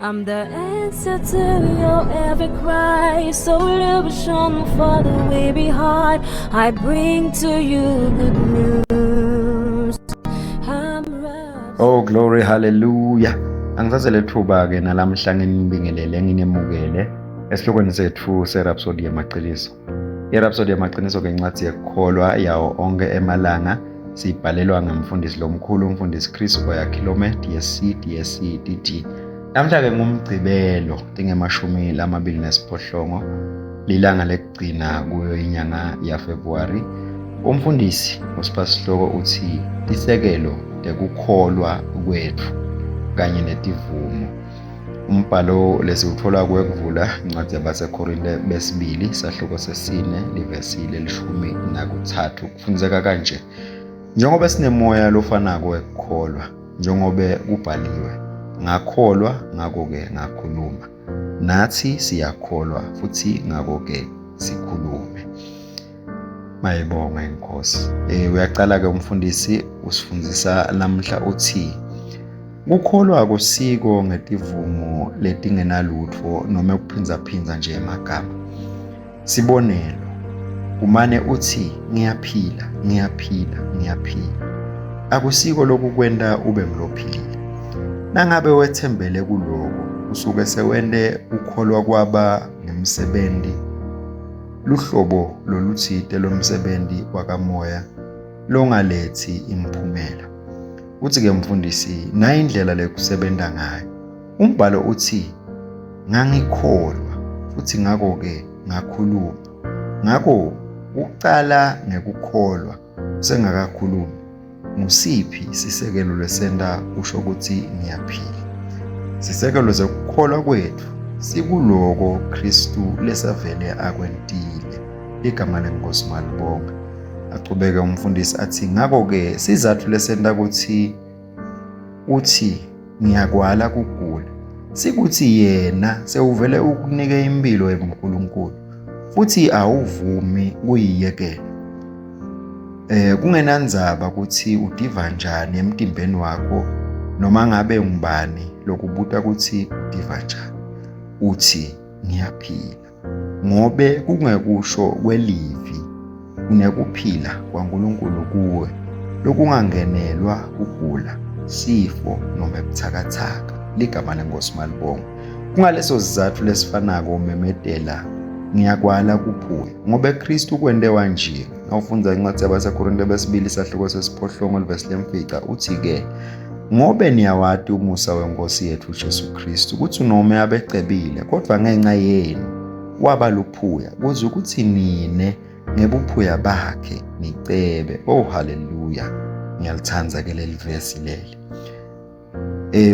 I'm the answer to your every cry, solution for the weary heart. I bring to you good news. I'm Oh glory, hallelujah. Angithathe lethuba ke nalamhla nginibingelele, nginemukele esihlokweni sethu seRhapsody yamaqiniso. IRhapsody yamaqiniso ke incwadi yekukholwa yawo onke emalanga, siyibhalelwa ngemfundisi lomkhulu, umfundisi Chris Oyakhilome, DSC DSC DD. Namhla ke ngumgcibelo tinge-28, lilanga lekugcina kuyo inyanga yaFebruary. Umfundisi usipha sihloko, uthi tisekelo tekukholwa kwethu kanye netivumo. Umbhalo lesiwuthola kwekuvula incwadi yabaseKorinte besibili, sahluko sesine, livesi lelishumi nakuthathu. Kufundzeka kanje: njengoba sinemoya lofanako wekukholwa, njengobe kubhaliwe, ngakholwa, ngakho-ke ngakhuluma, nathi siyakholwa futhi ngakho-ke sikhulume. Mayibonga inkosi. Uyaqala ke umfundisi usifundzisa namhla, uthi kukholwa akusiko ngetivumo letingenalutfo noma ukuphindzaphindza nje emagama. Sibonelo, kumane uthi ngiyaphila, ngiyaphila, ngiyaphila, akusiko lokukwenta ube ngulophilile. Nangabe wethembele kuloko, usuke sewente kukholwa kwaba ngemsebenti, luhlobo lolutsite lomsebenti wakamoya longalethi imiphumela. Uthi-ke mfundisi, nayi indlela lekusebenta ngayo. Umbhalo uthi ngangikholwa futhi ngakho-ke ngakhuluma. Ngakho uqala ngekukholwa usengakakhulumi. Ngusiphi sisekelo lesenta usho ukuthi ngiyaphila? Sisekelo sekukholwa kwethu sikuloko Kristu lesavele akwentile. Igama lenkosi malibonga. Achubeke umfundisi athi ngakho-ke sizathu lesenta ukuthi uthi ngiyakwala kugula sikuthi yena sewuvele ukunike impilo ebuNkulunkulu futhi awuvumi kuyiyekela. Kungenandzaba ukuthi udiva njani emtimbeni wakho, noma ngabe ngubani lokubuta ukuthi udiva njani, uthi ngiyaphila ngobe kungekusho kwelivi unekuphila kwaNkulunkulu kuwe lokungangenelwa kugula, sifo noma ebuthakathaka. Ligama lenkosi malibonga. Kungaleso sizathu lesifanako umemetela ngiyakwala kuphuya, ngobe Kristu kwente wanjinga. Nawufundza incwadi yabaseKorinte besibili, sahluko sesiphohlongo, livesi lemfica, uthi-ke ngobe niyawati umusa wenkosi yethu Jesu Kristu, kutsi nome abecebile, kodvwa ngenca yenu waba luphuya, kuze ukuthi nine ngebuphuya bakhe nicebe. Oh haleluya, ngiyalithanda ke leli vesi leli.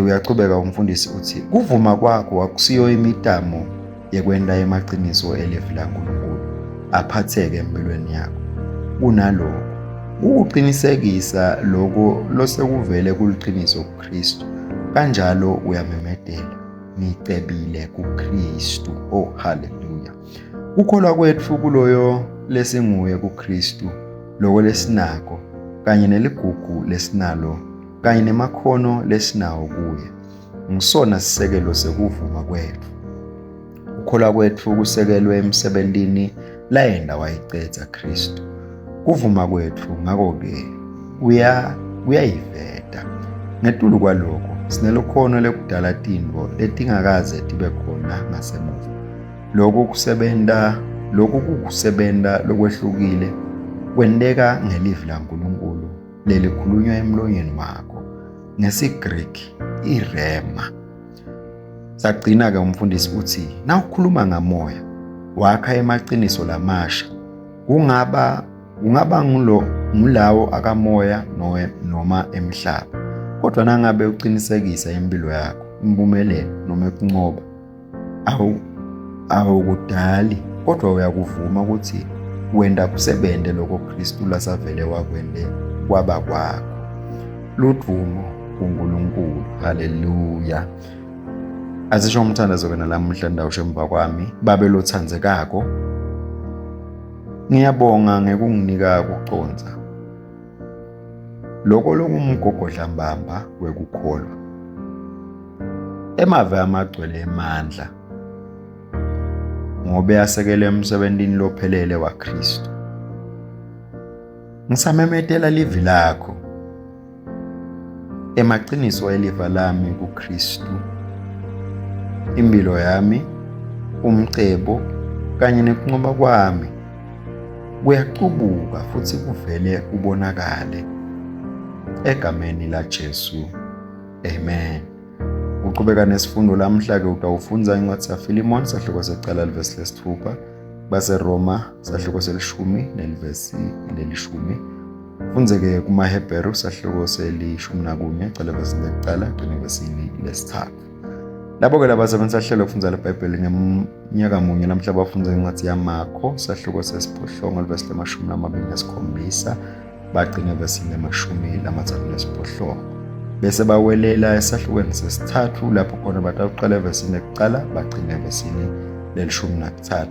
Uyachubeka umfundisi uthi kuvuma kwakho akusiyo imitamo yekwenta emaqiniso elivi laNkulunkulu aphatheke empilweni yakho. Kunalokho, ukuqinisekisa lokho losekuvele kuliqiniso kuKristu. Kanjalo uyamemedela, ngicebile kuKristu. Oh haleluya. Kukholwa kwethu kuloyo lesinguye kuKristu, loko lesinako kanye neligugu lesinalo kanye nemakhono lesinawo kuye, ngisona sisekelo sekuvuma kwethu. Ukukholwa kwethu kusekelwe emsebentini layenda wayicedza Kristu. Kuvuma kwethu ngakho-ke kuyayiveta. Ngetulu kwaloko, sinelukhono lekudala tintfo letingakaze tibe khona ngasemuva. Lokhu kukusebenta lokwehlukile kwenteka ngelivi laNkulunkulu lelikhulunywa emlonyeni wakho, ngesiGriki irema. Sagcina-ke umfundisi uthi nawukhuluma ngamoya wakha emaqiniso lamasha, kungaba ngulo ngulawo akamoya noma emhlaba, kodwa nangabe uqinisekisa impilo yakho, impumelelo noma ukunqoba, awukudali, kodwa uyakuvuma ukuthi wenda kusebente lokho Kristu lasavele wakwente kwaba kwakho. Ludvumo kuNkulunkulu. Haleluya. Asisho umthandazo ke nalamuhla ndawusho emva kwami. Babe lothandzekako, ngiyabonga ngekunginika kucondza loko lokungumgogodla mbamba wekukholwa. Emave amagcwele emandla ngobe asekele emsebentini lophelele waKristu. Ngisamemetela livi lakho emaqiniso elifa lami kuKristu, impilo yami, umcebo kanye nekunqoba kwami kuyaqubuka futhi kuvele kubonakale egameni laJesu. Amen. Uqhubeka nesifundo lamhla-ke utawufundza incwadi saFilimon sahluko sekucala livesi lesithupha, baseRoma sahluko selishumi nelivesi lelishumi. Fundze-ke kumaHebheru sahluko selishumi nakunye cala evesini lekucala gcine evesini lesithathu. Labo-ke labasebenzisa hlelo lokufundza libhayibheli ngemnyaka munye lamhla bafundza incwadi yaMakho sahluko sesiphohlongo livesi lemashumi lamabili nesikhombisa bagcina evesini 38. Bese bawelela esahlukweni sesithathu lapho khona batawuqala evesini lekuqala bagcine evesini 13.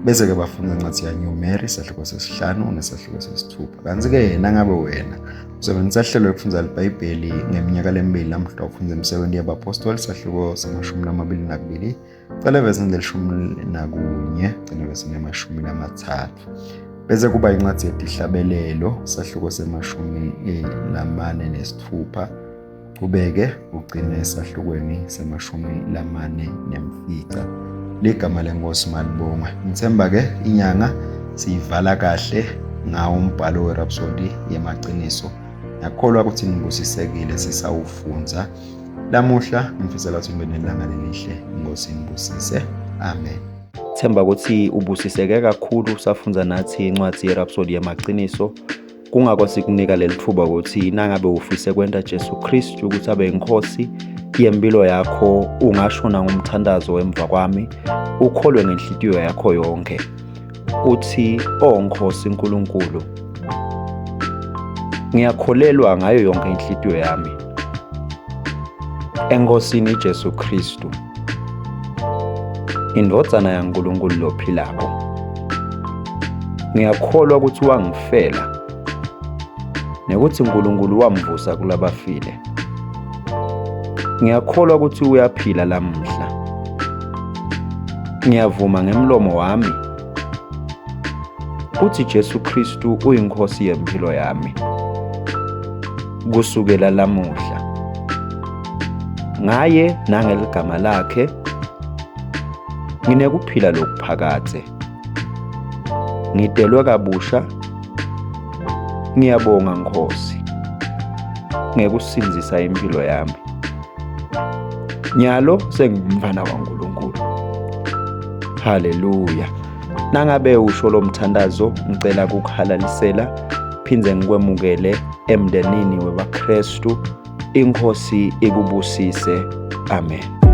Bese-ke bafunda incwadi yaNyumeri isahluko sesihlanu nesahluko sesithupha. Kanti-ke nangabe wena usebenzisa hlelo lokufundza libhayibheli ngeminyaka lemibili namuhla ufundza imisebenzi yabapostoli isahluko 22 Cela evesini 11 gcina evesini 30. Bese kuba incwadi yetihlabelelo sahluko 46 ubeke ugcine esahlukweni 45. Ligama lenkosi malibongwe. Ngithemba ke inyanga siyivala kahle ngawo umbhalo weRhapsody yemaqiniso. Ngiyakholwa ukuthi nibusisekile sisawufunza. Lamuhla ngifisela ukuthi nibe nelanga lelihle. Inkosi inibusise. Amen. Themba ukuthi ubusiseke kakhulu usafundza nathi incwadi yeRhapsody yamaqiniso. Kungako sikunika leli thuba ukuthi nangabe ufise kwenta Jesu Kristu ukuthi abe inkosi yempilo yakho, ungasho nangomthandazo emva kwami, ukholwe ngenhlitiyo yakho yonke. Uthi, "O Nkosi uNkulunkulu, ngiyakholelwa ngayo yonke inhlitiyo yami eNkosini Jesu Kristu, indvodzana yaNkulunkulu lophilako. Ngiyakholwa ukuthi wangifela nekuthi uNkulunkulu wamvusa kulabafile. Ngiyakholwa ukuthi uyaphila lamuhla. Ngiyavuma ngemlomo wami kuthi Jesu Kristu uyinkosi yempilo yami kusukela lamuhla. Ngaye nangeligama lakhe nginekuphila lokuphakadze. Ngidelwe kabusha. Ngiyabonga Nkosi ngekusindzisa impilo yami. Nyalo sengumfana waNkulunkulu. Haleluya. Nangabe usho lo mthandazo ngicela kukuhalalisela phindze ngikwemukele emndenini webaKristu. Inkosi ikubusise. Amen.